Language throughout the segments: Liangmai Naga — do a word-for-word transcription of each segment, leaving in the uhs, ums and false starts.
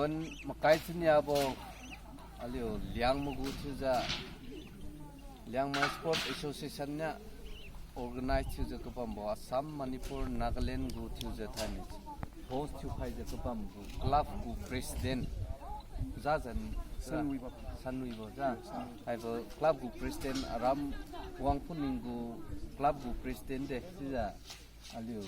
Pon makai chiniabo aliu Liangmai gu thiujiu, Liangmai Sports Association niu organize thiujiu kabambo Assam, Manipur, Nagaland gu thiujiu thainai host thiukhaijiu kabambo club gu president, Jajan Sanwibo. Sanwibo ja. Haibo club gu president aram Wangpuning gu club gu president de chiujiu aliu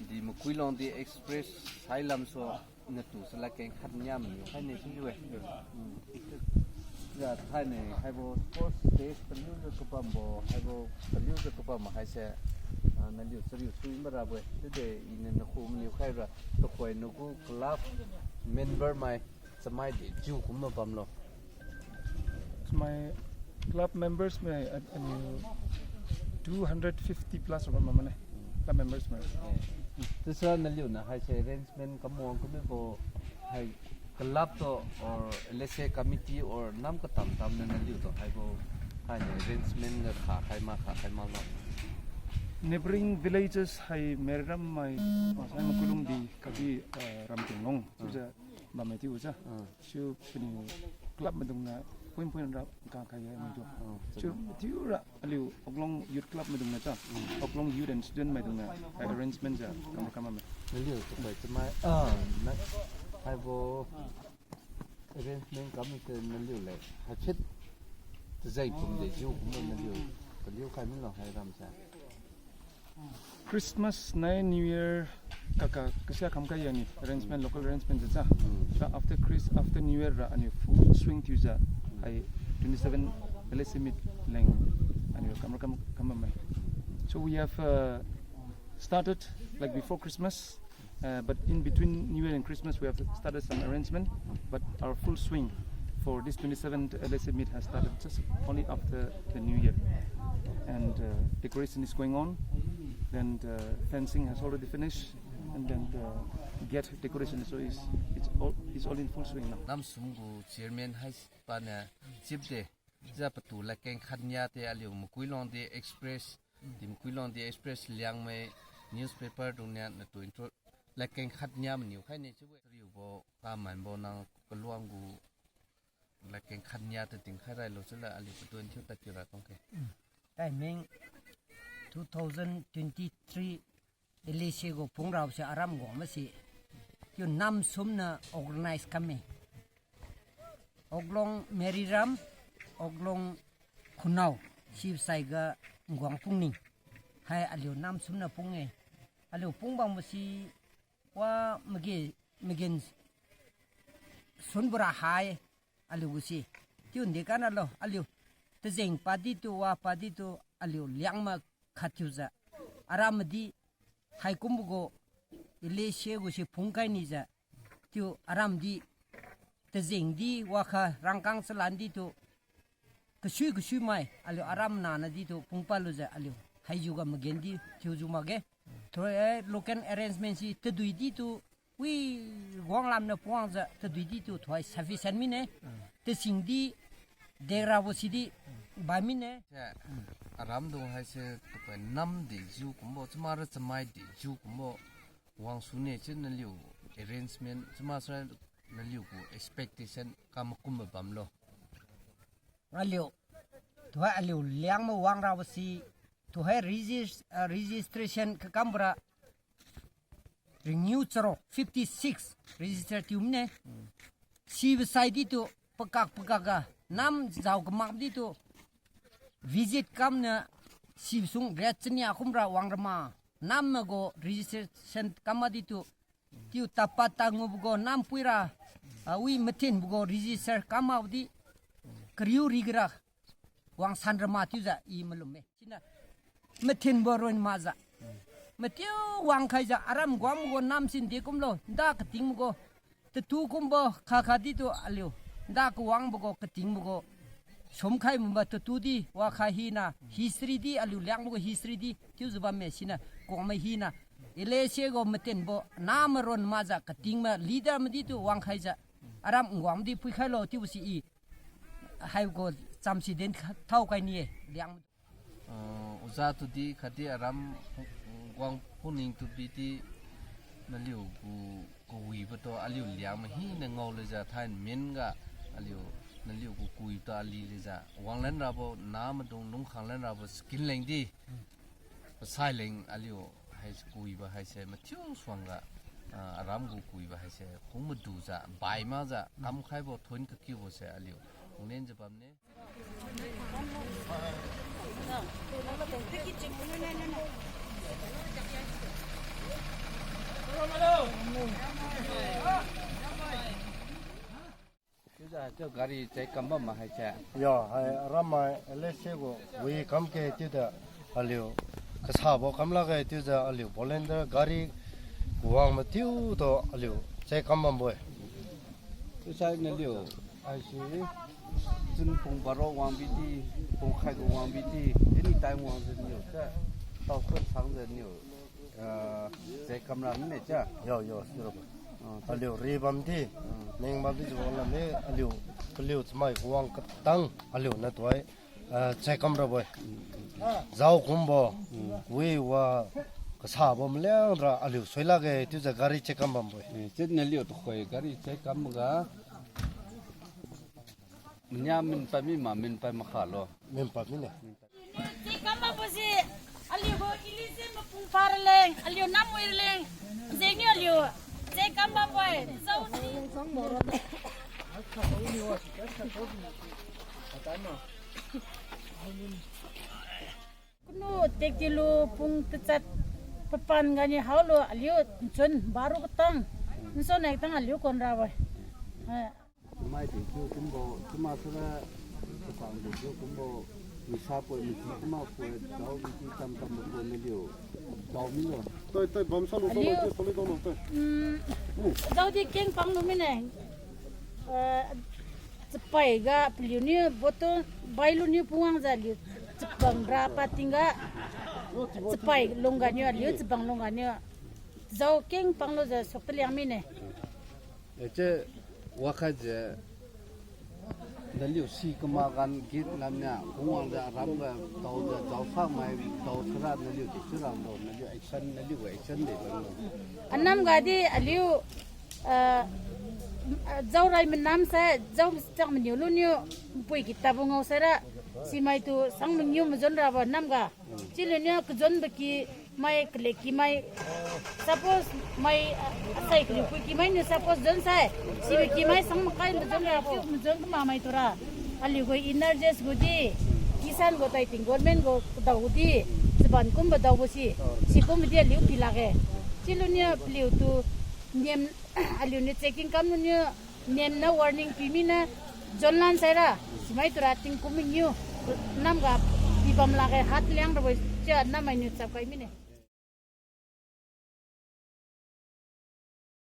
di Makuilongdi Express sailam so natu salad keng khat nia maniu khaine chiu-e. Mm. Chiujiu thainai haibo sports day paliujiu kabambo, haibo paliujiu kabam haise, ah, naliu chariu sui marabo-e. Chiude iniu nakhu maniu khaira, tuhoi nagu club member mai chamai dejiu kumbo bamlo? Chamai club members mai, uh, aniu two hundred fifty plus ra bam mane. Club members mai. Chiusai naliuniu haise arrangement kamwang kumibo hai club tu or L S A committee or nam katam-tam niu naliutu haibo hainiu arrangement ga khakhai ma khakhai maklo? Neighboring villages hai Mariram mai, ah, sai Makuilongdi khatdi, uh, Ramtinglong chiujiu bamme chiujiu. Ah. Chiu paniu club maidungniu point point ra kangkhai ye maidung. Ah, chiu chiu. Mathiura aliu Oklong Youth Club maidungniu cha. Mm. Oklong Youth and Student maidungniu, ah, arrangement jiu kam kam bamme. Naliu tuhoi chamai, ah, na, haibo arrangement kam mite naliu leng haifit tajai pum dejiu kumbo naliu paliu khai milo hai ramse? Christmas nai New Year kaka kasia khamkhai aniu arrangement, local arrangement jiu cha. Mm. Ra after Chris-, after New Year ra aniu full swing thiujiu, mm, hai twenty seven L S A meet leng aniu kamra kam kam bamme. So we have, uh, started, like, before Christmas, uh, but in between New Year and Christmas we have started some arrangement, but our full swing for this twenty seventh L S A meet has started just only after the New Year. And, uh, decoration is going on, and, uh, fencing has already finished, and then the gate decoration is, is, it's all, is all in full swing now. Namsum gu chairman hai paniu chief de, chiujiu patu ladkeng khat nia te aliu Makuilongdi Express, di Makuilongdi Express Liangmai newspaper dungniu natu intro ladkeng khat nia maniu khaine chiu-e. Riubo kamanbo nang kaluang gu ladkeng khat nia te tingkhai railo chiula aliu patu intro tadkiu ra tongke. Timing two thousand twenty-three L S A gu phungrabo se aram guang mase. Chiu namsum niu organize kamme. Oklong Mariram, Oklong Khunao, sibosai ga Nguang Pungning. Hai aliu namsum niu phung-e. Aliu phungbambo si wa mage, magen sunbora hai aliu gu si. Chiu nde kanalo, aliu tajeng padi tu, wa padi tu, aliu Liangmai khat thiujiu. Aram di haikumbo gu L S A gu si phungkhai nijiu. Chiu aram di tajeng di wakha rangkang chalan di tu kasui kasui mai aliu aram nana di tu phungpad lujiu aliu haijiu ga magen di thiujiu makge. Thoi, eh, local arrangement si tadui di tu wi guang lamniu puangjiu tadui di tu thoi sufficient mine. Tasing di dekrabo sidi bai mine. Aramdung haise tuhoi nam dejiu kumbo, chamara chamai dejiu kumbo wangsune chiu naliu arrangement, chamasa naliu gu expectation kam makumbo bamlo? Aliu, tuhoi aliu Liangmai wangrabo si, tuhoi regis-, ah, registration kakambo ra renew charo fifty six register thiu mine. Sibosai di tu pakak pakak ga nam jao kamak di tu visit kamniu sibosung riat chania kumra wangrama nam magu registration kam ma di tu tiu tapa tangubo gu nam puira, ah, wi mathenbo gu register kam ma di kariu riga ra wangsan rama chiujiu i malumme. Siniu mathenbo ron makjiu, matiu wangkhaijiu aram guangbo gu nam sin de kumlo, nda katingbo gu tatu kumbo khakha di tu aliu, nda kawangbo gu katingbo gu sumkhai mumba tatu di wakhai hina history di aliu Liangmai gu history di chiujiu bamme siniu kuangmai hina L S A gu mathenbo nam maron makjiu kating ma leader madi tu wangkhaijiu aram nguang di phuikhailo chiubo si i haibo gu chamsi din thaokhai ni-e Liang. Ah, oja tudi khatdi aram, Nguang Phuning tu bidi Naliu gu kawibo tu aliu Liangmai hina ngao lejiu thainai min ga aliu naliu gu kawibo tu ali lejiu wanglan rabo na maidung lungkhang lan rabo skin leng di. Pasai leng aliu hai kawibo haise mathiu suangga, ah, aram gu kawibo haise khung madujiu, bai makjiu, kamkhaibo thon kakiubo se aliu hunglenjiu bamne. Chiujiu chiu gari chai kam bam ma haise. Yo, hai aram mai L S A gu wi kam ke chiujiu aliu kasabo kam lakge chiujiu aliu volunteer gari wang mathiu tu aliu chai kam bambo-e. Chiusai naliu haise chun pung baro wang bidi, pung khai gu wang bidi, anytime wangjiu niu, sa, tao khun sangjiu niu, ah, chai kamra mine cha. Yo, yo, sirabo. Ah, aliu ri bamdi, ah, ning bamdi jiu wanglam-e, aliu, paliu chamai wang katang, aliu na tuai, ah, chai kamrabo-e. Jao kumbo, wi wa kasabo maliang ra aliu sui lakge chiujiu gari chai kam bambo-e. Eh, chiu naliu tuhoi gari chai kam ga, mania minpad mi ma, minpad makha lo. Minpad mine. Chai kam bambo si, aliu gu ilisin mapung pha raleng, aliu namwi raleng, jengniu aliu chai kam bambo-e, jao si. Kunu tektilu pung tachat papan ganiu haolu aliu nchun baro katang, nchun nai tang aliu kon rabo-e. Eh. Mai di thiu kumbo, chima sura, kasang di thiu kumbo, misa poi, misi kuma poi, dao di thiu tam tam poi naliu dao milo. Toi, toi, bam salu, aliu, toi, toi, toi. Hmm. Dao di keng panglu mine. Eh, chapai ga paliuniu, boto, bailuniu puwangjiu aliu, chapang ra pating ga, chapai lungganiu, aliu chapang lungganiu. Jao keng panglujiu suk taliang mine. Eh, chiu wakhaijiu, naliu si kamagan gate lamniu, kungwangjiu aram ga daojiu, dao samai dao sara naliu di chiu ramlo, naliu action, naliu action de bamlo. Anam ga di aliu, ah, jaorai manam sai, jao chak maniu luniu, npui kitabo ngao saira, simaitu sang mangiu majon rabo nam ga. Chiluniu kajonbo ki mai, kale ki mai, suppose mai, ah, asai kaliu pui ki mai niu suppose jon sai, sibo ki mai sang makai majon rabo, majon kuma mai tura. Aliu gu N R G S gu di, Kisan gu taiting government gu dao gu di, chaban kumbo daobo si, sikumbo di aliu pi lakge. Chiluniu paliutu, niam, aliuniu checking kamluniu, niamniu warning pi mina, jon lan saira, simai tura tingkum mangiu, nam ga pibam lakge hat liang rabo, chiu nammainiu chap kai mine.